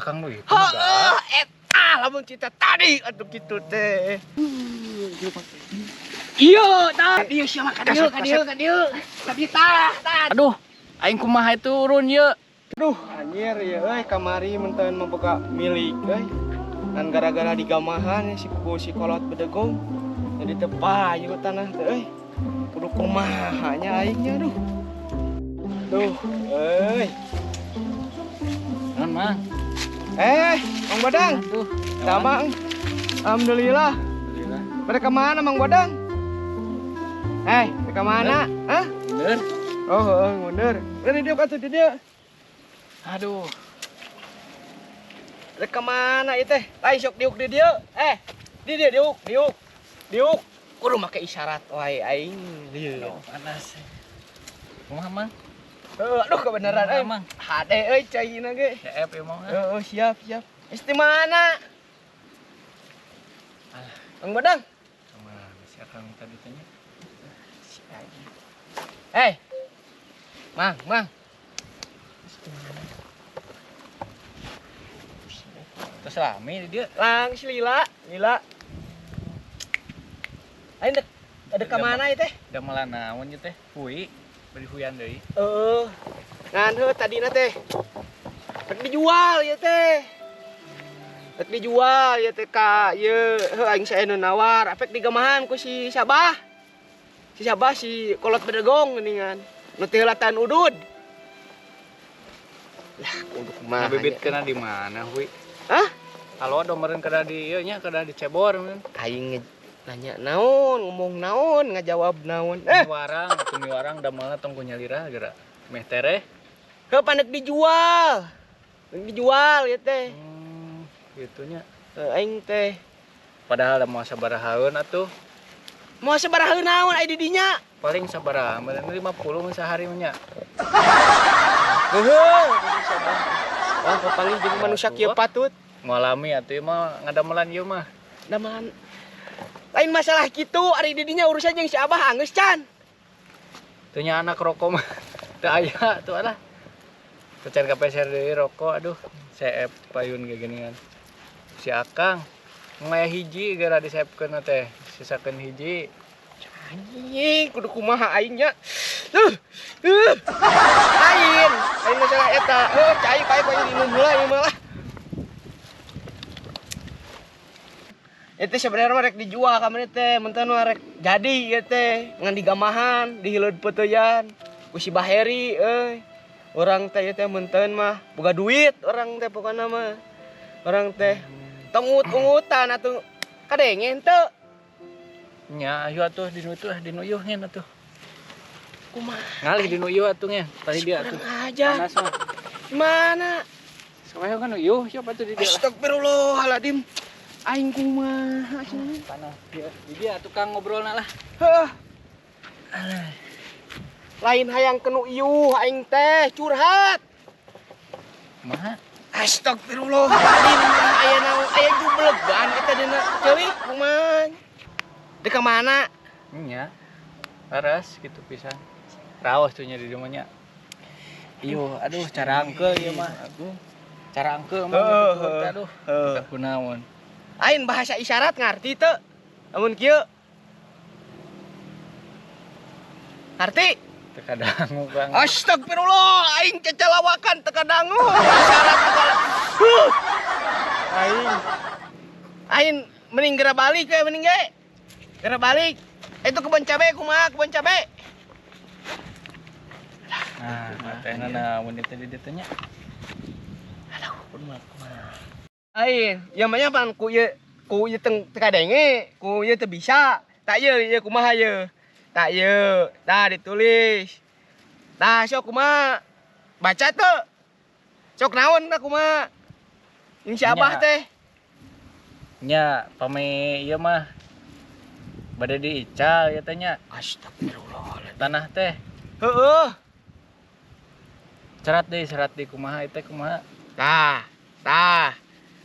Akang nu itu. Heeh, eta lamun cita tadi atuh kitu teh. Iya, tah. Ieu sia mah ka dieu, ka dieu, ka dieu. Tapi tah, tah. Aduh, aing kumaha turun ye. Aduh, anjir ya euy, kamari menteun membuka milik euy. Kan gara-gara digamahan si kuku si kolot bedegong. Jadi teu payu tanah teh euy. Kudu kumaha nya aingnya aduh. Duh, euy. Naon, Mang? Mang Badang. Aduh, Damang. Alhamdulillah. Alhamdulillah. Mereka mana Mang Badang? Mereka mana? Hah? Bener. Oh, heeh, mundur. Udah di dieu atuh di dieu. Aduh, Rek mana ieu teh? Lain sok diuk di dieu. Di dieu diuk, diuk. Diuk. Kudu make isyarat wae aing lieu. aduh, panas. Kumaha, Mang? Heuh, aduh kebenaran euy. Mang. Hade euy caina ge. CF ieu mah. Heeh, siap, siap. Geus di mana? Alah. Mang Badang. Kumaha si Akang tadi tanya? Si anjing. Mang, Mang. Terus rame di dia. Lang si Lila, Lila. Aing dek ada ka mana ieu teh? Da malah naon ieu teh? Hui, bari huyan deui. Heeh. Ngan heuh tadina teh. Rek dijual ieu teh. Rek dijual ieu teh ka ieu heuh aing sae nu nawar, apek digamahan ku si Sabah. Si Sabah si kolot bedegong geuningan. Nu teu heula udud. Lah kudu kumaha. Ngabibit kena di mana, Hui? Hah? Halo, do meureun kada di ieu nya, kada dicebor meureun. Aing nanya naon, ngomong naon, ngajawab naon. Warang, atuh miwarang damelna tong ku nyalira geura. Meh tereh. Heuh panek dijual. Rek dijual ieu teh. Gitu nya. Heuh aing teh. Padahal da moal sabarahaeun atuh. Moal sabarahaeun naon aya di dinya? Paling sabaraha meureun 50 mun sahari mah nya. Heuh, wah, paling jeung manusia kieu patut. Ngalami atuh ieu mah ngadamelan ieu mah. Damelan. Lain masalah kitu, ari di dinya urusan jeung si Abah anggeus can. Teu nya anak rokok mah teu aya tuh alah. Teu can kapeser deui rokok aduh, seep payun ge geuningan. Si Akang ngaya hiji gara disepkeun teh, sisakeun hiji. Anjing, kudu kumaha aing nya. Lain, lain masalah eta. Heuh, cai bae ku aing diinum heula ieu mah lah. Itu sebenarnya mah rek dijual ka maneh teh, mun teh nu rek jadi ieu teh, ngan digamahan, dihileud peuteuyan ku si Baheri euy. Urang teh ieu teh mun teu mah boga duit urang teh pokona mah. Urang teh tong ungut-ungutan atuh kadenge henteu. Nya ayo atuh di nu itu ah, di nu ieu ngen atuh. Kumaha? Ngalih di nu ieu atuh ngen, tadi dia atuh. Kurang ajar. Panas mah. Mana? Sampai kan ieu siapa tuh di dia? Astagfirullahaladzim. Aing kumaha cenah. Panas dia. Di dia tukang ngobrolna lah. Heuh. Lain hayang kenu iuh aing teh curhat. Kumaha? Astagfirullahaladzim. Aya naon aya jublegan eta dina ceurik kumaha. Dek ka mana? Nya. Laras gitu pisan. Raos tuh nya di dieu mah nya. Ieu aduh carangkeul ieu mah. Carangkeul mah gitu aduh. Teu kunaon. Lain bahasa isyarat ngarti teu? Lamun kieu. Ngarti? Teu kadangu Bang. Astagfirullah, aing cecelawakan teu kadangu. Isyarat teu kadangu. Aing. Aing mending geura balik we mending ge. Geura balik. Itu kebun cabe kumaha kebun cabe? Nah, tehna naon ieu teh di dieu teh nya? Aduh, kumaha kumaha. Aing, ieu mah nya pan ku ieu teu kadenge, ku ieu teu bisa. Tak ieu ieu kumaha ieu? Tak ieu, tah ditulis. Tah sok kumaha? Baca teu? Sok naon tah kumaha? Jeung si Abah teh. Nya, pame ieu mah bade diical ieu teh nya. Astagfirullahaladzim. Tanah teh. Heeh. Serat deui kumaha ieu teh kumaha? Tah, tah.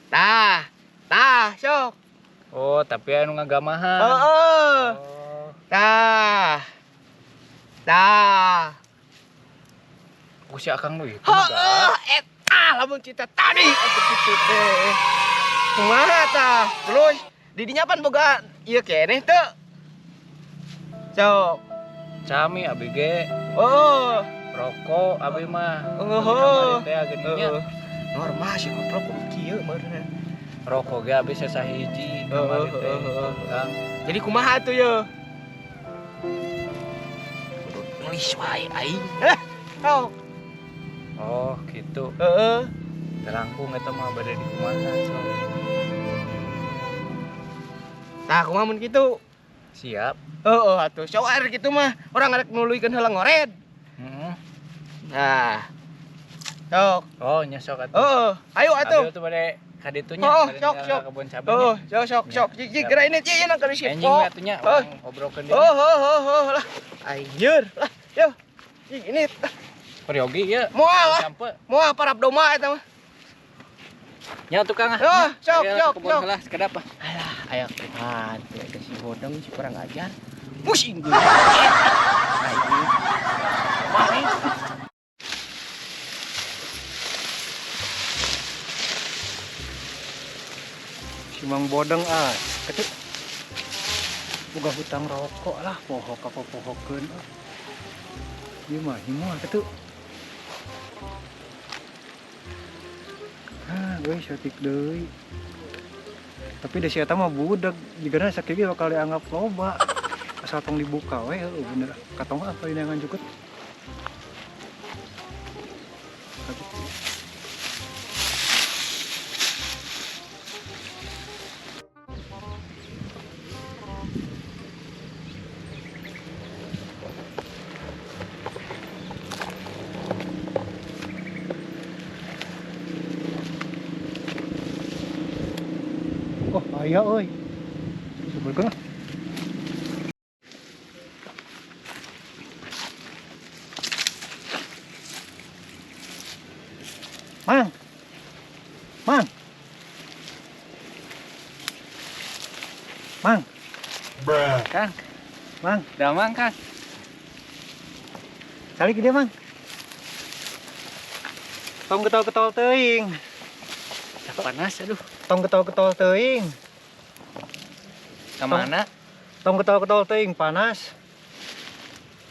Tah, tah sok. Oh, tapi anu ngagamahan. Heeh. Oh. Tah. Tah. Ku si Akang nu itu. Heeh, eta Tah, lamun cita tadi atuh kitu teh. Kumaha tah? Terus didinya pan boga ieu keneh teu? Sok. Cami abi ge. Oh, rokok abi mah. Oh. Kamari teh geuning. Normal sih koprok kudu kieu meureunna. Rokok ge abi sesa hiji kamari teh. Kang. Jadi kumaha tuh ye? Nulis wae aing. Oh. Oh, gitu. Heeh. Terangkung eta mah bade di kumaha sok. Tah kumaha mun kitu? Siap. Heeh atuh. Sok ari kitu mah urang arek nuluykeun heula ngored. Heeh. Nah. Sok. Oh, nya sok atuh. Heeh, ayo atuh. Ayo tuh bade ka ditu nya. Oh, sok sok. Kebun cabe. Oh, sok sok sok. Jig geura ini ieu nang ka si Enjing we atuh nya urang obrolkeun deui. Oh, oh, oh, lah. Anjir lah. Yo. Jig ini. Peryogi ieu. Moal lah. Moal parab domba eta mah. Nya tukang ah. Oh, sok sok sok. Lah sekedap ah. Alah, aya kumaha teh eta si bodeng si kurang ajar. Pusing gue. Aing. Si Mang Bodeng ah, ketik. Boga hutang rokok lah, pohok apa pohokeun ah. Ieu mah himuh ketuk. Ah, euy saeutik deui. Tapi da si eta mah budak, jigana sakieu ge bakal dianggap loba. Asal tong dibuka we heueuh bener. Katong apa dinangan jukut. Oh, aya euy. Sebelkeun. Mang. Mang. Mang. Bruh. Kang. Mang, damang Kang. Calik dia, Mang. Tong getol-getol teuing. Panas aduh. Tong getol-getol teuing. Ka mana? Tong getol-getol teuing panas.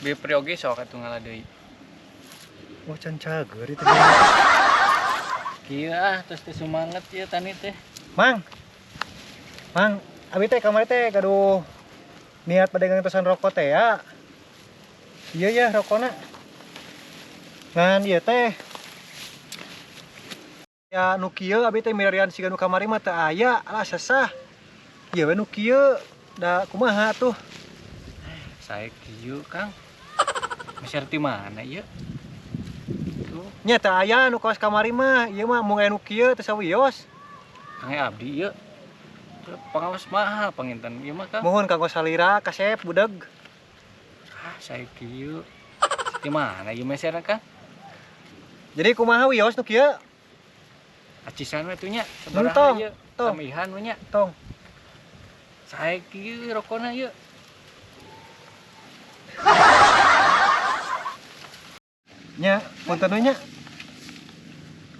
Bi peryogi sok atuh ngala deui. Oh, can cager itu. Kieu ah, terus teh sumanget ieu tani teh. Mang. Mang, abi teh kamari teh gaduh niat bade ngantosan rokok teh ya. Iya ya rokona. Ngan ieu teh. Ya nu kieu abi teh milarian siga nu kamari mah teu aya, alah sesah. Ieu we nu kieu da kumaha tuh? Sae kieu, Kang. Meser ti mana ieu? Tuh. Nya teu aya nu kaos kamari mah, ieu mah mung aya nu kieu teu sawios. Kang abdi ieu. Pangaos mahal panginten ieu mah, Kang. Muhun kanggo salira kasep budeg. Ah, sae kieu. Ti mana ieu meserna, Kang? Jadi kumaha wios nu kieu? Acisan we tuh nya, sabaraha ieu? Tamihan we nya. Tong. Sae kieu rokona ieu. Nya, punten we nya.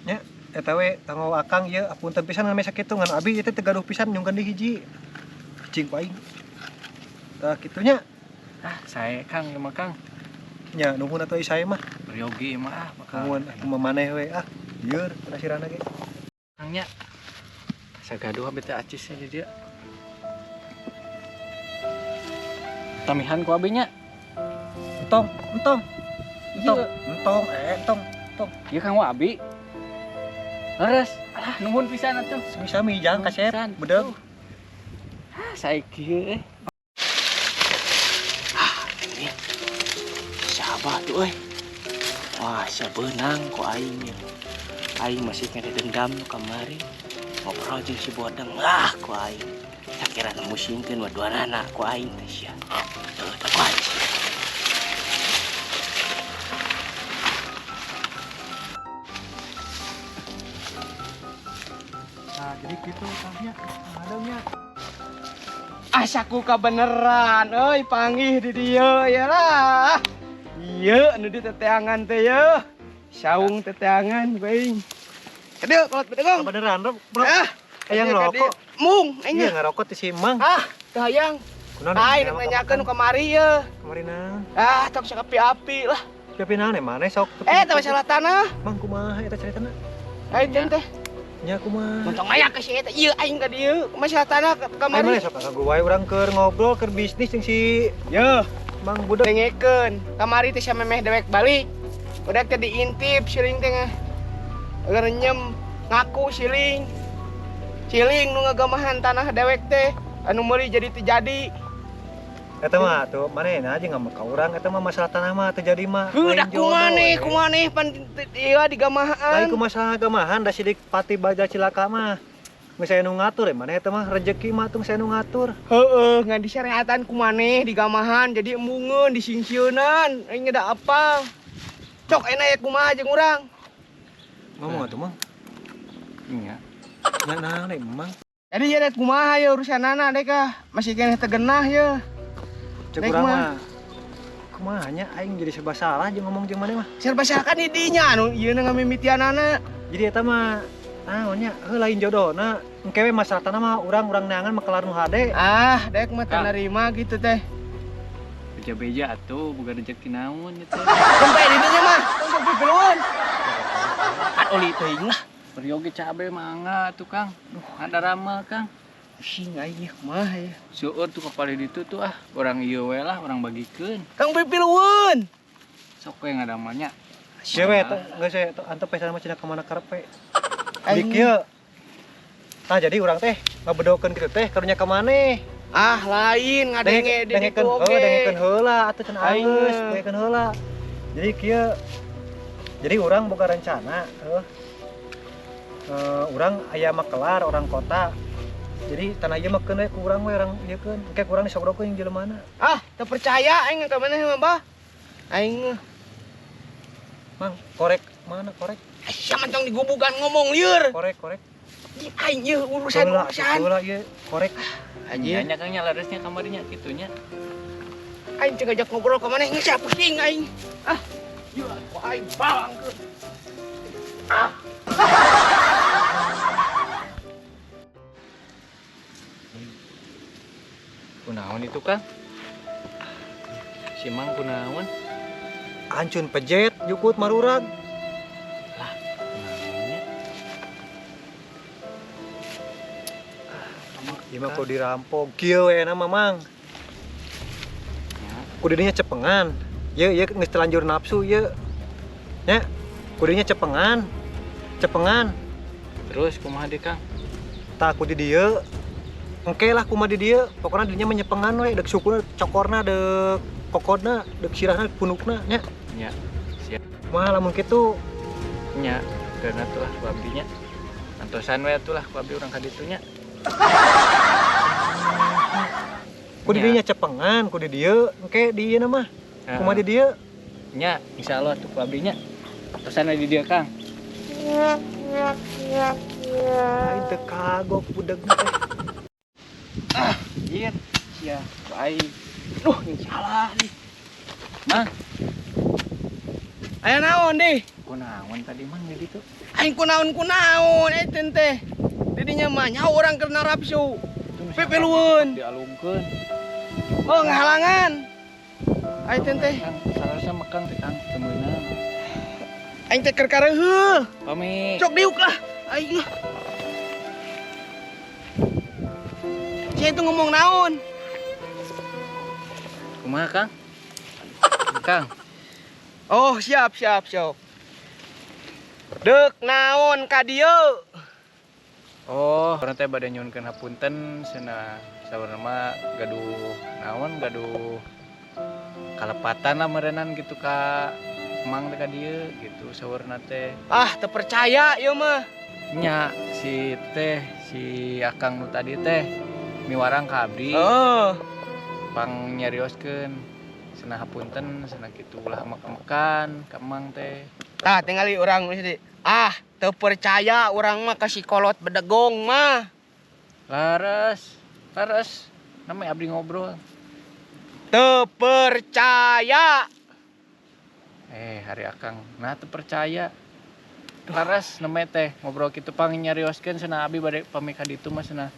Nya, eta we kanggo akang ieu apunten pisan ngan sakitu ngan abi ieu teh teu gaduh pisan nyungkeun deui hiji. Cing ku aing. Tah kitu nya. Ah, sae Kang ieu mah Kang. Nya, nuhun atuh sae mah. Peryogi mah ah bakal. Nuhun aku mah maneh we ah. Lieur kasirana ge. Kang nya. Sagaduh abi teh acisnya di dieu. Tamihan ku abi nya. Entong, entong. Entong, entong, entong, entong. Ieu kanggo abi. Leres. Alah, nuhun pisan atuh. Sami-sami jang kasep, bedeg. Ah, sae kieu eh. Ah, ini. Sabar tuh euy. Wah, sabeunang ku aing ieu. Aing masih kena dendam nu kamari. Ngobrol jeung si Bodeng lah ku aing. Sakirana musingkeun waduanana ku aing teh sia. Teu teu kunci. Nah, jadi gitu tahnya. Adamnya. Asaku kabeneran euy panggih di dieu ya lah. Ieu nu diteteangan teh ye. Saung teteangan baing. Aduh, kolot bedegong. Beneran, bro. Ah, Hayang rokok. Mung, aing Iya ngarokok ti si Mang. Ah, teu hayang. Kunaon? Aing nanyakeun nu kamari ye. Kamari naon? Ah, tong sok api-api lah. Tapi naon maneh sok. Eh, teh masalah tanah. Mang kumaha eta caritana? Aing teh. Nya kumaha? Untung aya ka si eta ieu aing ka dieu. Masalah tanah kamari. Aing maneh sok kagak wae urang keur ngobrol keur bisnis jeung si Ye, Mang Budak. Dengekeun. Kamari teh samemeh dewek balik. Udah teh diintip siling teh. Ngerenyem ngaku siling. Siling nu ngagamahan tanah dewek teh anu meuli jadi teu jadi. Eta mah tuh manehna aja ngambek ka urang eta mah masalah tanah mah teu jadi mah. Heuh da kumaneh kumaneh pan ieu digamahan. Lain ku masalah gamahan da sidik pati baja cilaka mah. Geus aya nu ngatur maneh eta mah rejeki mah tuh geus aya nu ngatur. Heueuh ngan disyariatan kumaneh digamahan jadi embungeun disingsieunan aing da apal. Cok enak ya kumaha jeung urang. Ngomong atuh Mang. Nya. Nya naon deui Mang. Jadi ya dek kumaha ya urusanana dek ah masih keneh teu genah ye. Cek urang mah. Kumaha nya aing jadi serba salah jeung ngomong jeung maneh mah. Serba salah kan di dinya anu ieu na ngamimitianana. Jadi eta mah naon nya heuh lain jodohna. Engke we masalah tanah mah urang-urang neangan mah kelar nu hade. Ah, dek mah teu narima gitu teh. Beja-beja atuh boga rezeki naon ieu teh. Sampai di dinya mah, tong sok pipiluan. Kan oli teuing lah. Peryogi cabe mangga atuh Kang. Duh, ada ramal Kang. Pusing aing kumaha ya. Seueur tuh kapali ditu tuh ah, orang ieu we lah, orang bagikeun. Kang pipilueun. Sok we ngadamalnya. Ieu we geus we antep we mah cenah ka mana karep we. Jadi kieu. Tah jadi urang teh ngabedokeun kitu teh karunya ka maneh. Ah, lain ngadenge di ditu oge. Heuh, dengekeun heula atuh cenah alus, dengekeun heula. Jadi kieu. Jadi urang boga rencana heuh. Urang aya makelar orang kota. Jadi tanah ieu mah keun we ku urang we urang ieu keun. Engke ku urang disogorokeun jeung jelemana. Ah, teu percaya aing ka maneh mah, Bah. Aing Mang, korek mana korek? Sia mah tong digubugan ngomong lieur. Korek, korek. Di aing ieu urusan-urusan. Heula ieu korek. Anjir. Nya Kang nya laresnya kamarinya kitu nya. Aing teu ngajak ngobrol ka maneh geus pusing aing. Ah, ieu ku aing balangkeun. Ah. Kunaon itu Kang? Si Mang kunaon? Ancun pejet jukut marurag. Lah, kunaonnya? Ieu mah kudu dirampok. Kieu we na mah Mang. Kudunya cepengan. Ye ye geus terlanjur nafsu ye. Nya, kudunya cepengan. Cepengan. Terus kumaha deui Kang? Tah kudu dieu. Engke lah kumaha di dieu, pokona dinya menyepengan we, deuk sukuna cokorna, deuk kokodna, deuk sirahna, punukna nya. Nya. Siap. Kumaha lamun kitu? Nya, geuna tuh lah ku abdi nya. Antosan we atuh lah ku abdi urang ka ditu nya. Ku di dinya cepengan, ku di dieu, engke di ieu mah. Kumaha di dieu? Nya, insyaallah atuh ku abdi nya. Antosan we di dieu Kang. Aing teu kagok budeg teh. Ah, anjir. Sia, aing. Duh, ini salah nih. Mang. Aya naon deh? Kunaon tadi Mang di ditu? Aing kunaon-kunaon eta teh. Didinya mah nyaho urang keur narapsu. Pipilueun. Dialungkeun. Oh, ngahalangan. Aing teh. Kang, salarsa mekang teh Kang teu meunang. Aing teh keur kareuheuh. Pami. Cok diuk lah. Aing lah. Sia itu ngomong naon? Kumaha Kang? Kang. Oh, siap siap siap. Deuk naon ka dieu? Oh, urang teh bade nyuhunkeun hapunten cenah sabenerna mah gaduh naon gaduh kalepatan lah meureunan gitu ka Mang teh ka dieu gitu saurna teh. Ah, teu percaya ieu mah. Nya si teh si Akang nu tadi teh miwarang ka abdi. Oh. Pang nyarioskeun cenah hapunten cenah kitu ulah amek-amekan ka Mang teh. Tah tingali urang di. Ah, teu percaya urang mah ka si kolot bedegong mah. Laras, laras. Namanya abdi ngobrol. Teu percaya. Hari Akang. Nah, teu percaya. Laras neme teh ngobrol kitu pang nyarioskeun cenah abi bade pamit ka ditu mah cenah.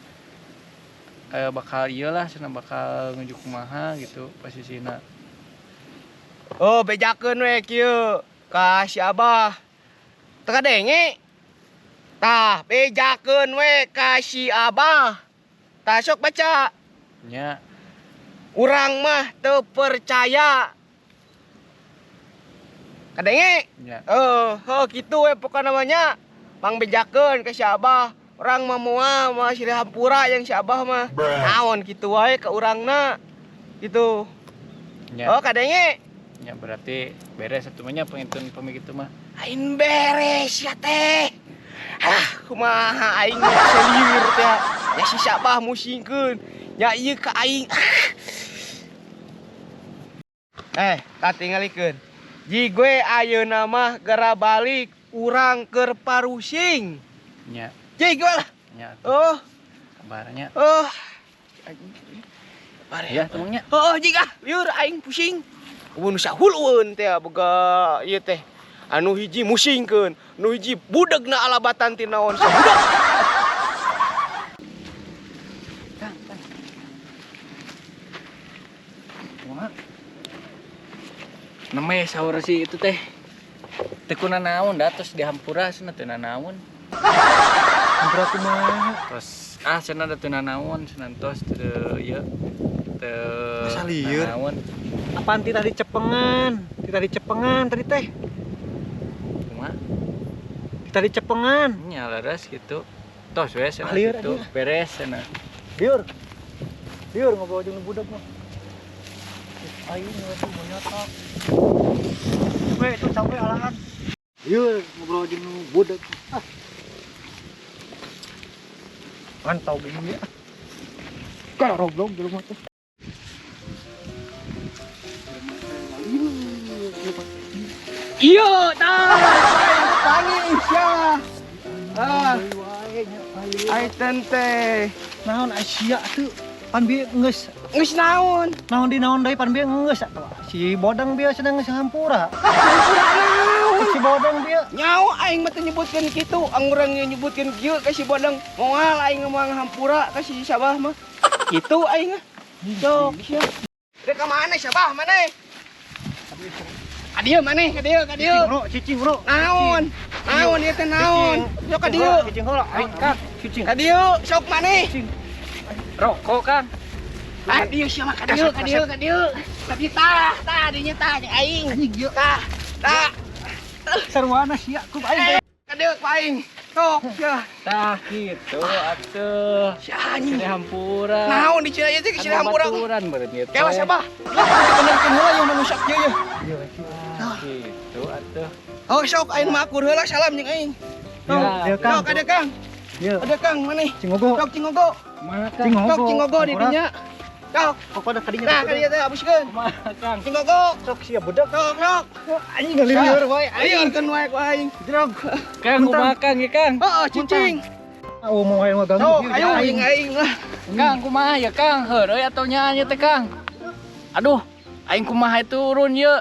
Bakal ieu lah cenah bakal nuju kumaha gitu posisina. Oh, bejakeun we kieu ka si Abah. Teu kadenge. Tah, bejakeun we ka si Abah. Tah sok baca. Nya. Urang mah teu percaya. Kadenge? Nya. Oh, heuh kitu we pokona mah nya. Pang bejakeun ka si Abah. Urang mah moal moal silih hampura jeung si Abah mah. Naon kitu wae ka urangna. Gitu. Nya. Oh, kadenge? Nya berarti beres atuh mah nya pangintun pamit kitu mah. Aing beres ya teh. Alah, kumaha aing selieur teh. Ya si Abah musingkeun. Ya ieu ka aing. Tah tingalikeun. Ji gue ayeuna mah gera balik urang keur parusing. Nya. Ji gue lah. Nya atuh. Oh, Kabarnya. oh. Ya, temennya. Oh, jika liur aing pusing. Mun sahulueun teh boga ieu teh. Anu hiji musingkeun, nu hiji budegna alabatan ti naon sabudak. Kang, Kang. Kumaha? Neme sahur si itu teh. Teu kuna naon da tos dihampura cenah teu nanaon. Hampura kumaha? Tos ah cenah da teu nanaon cenah tos teu ieu teu Asa lieur. nanaon. Apaan ti tadi cepengan? Ti tadi cepengan tadi teh. Kumaha? Ti tadi cepengan. Nya leres gitu. Tos we cenah Ah, lieur gitu. anjing. Beres cenah. Liur. Liur ngobrol jeung nu budak mah. Aing we monyot. We itu sampai alaan. Liur ngobrol jeung nu budak. Ah. Mantau gini ya. Karoblong jelema teh. Iya, tah. Aing sia. Ah, aing teh. Naon Asia tuh pan bieu geus Geus naon? naon di naon deui pan bieu geus atuh. Si bodang bieu sedang geus hampura. Hampura naon? Si bodang bieu Nyawa aing mah teu nyebutkeun kitu, angurang nyebutkeun kieu ka si bodang. Moal aing ngomong hampura ka si Sabah mah. Kitu aing mah. Sok sia. Rek ka mana Sabah maneh? Ka dieu maneh, ka dieu, ka dieu. cicing bro, cicing bro. Naon? Naon ieu teh naon? Sok ka dieu. Cicing heula aing Kang, cicing. Ka dieu, sok maneh. Cicing. Rokok Kang. Ah, dieu sia mah ka dieu, ka dieu, ka dieu. Tapi tah, tah dinya tah jeung aing. Anjing ieu Tah, tah. sarwana sia ku aing. Ka dieu ku aing. Sok sia. Tah gitu atuh. Sia anjing. Sini hampura. Naon di Cina ieu teh Kan sini hampura. babaturan beureun ieu teh. Kewas Sabah. Lah benerkeun heula yang manusia kieu ye. Gitu atuh. Oh sok aing mah akur heula salam jeung aing. Ya, Ieu Kang. Sok ada Kang. Ieu Ada Kang maneh. cingogo. Sok cingogo. Kumaha Kang? Cingogo. Sok cingogo di dinya. Sok. Pokokna kadinya. Nah, kadinya teh abuskeun. Kumaha Kang? Cingogo. Sok sia budak. Sok sok. Anjing ngalieur wae aing. Aing wae ku aing. Drog. Kang kumaha Kang ya Kang? Heeh, cicing. Oh mau aing mah ganggu. Sok ayo jeung aing lah. Kang kumaha ya Kang? Heureuy atuh nya teh Kang. Aduh, aing kumaha turun ye.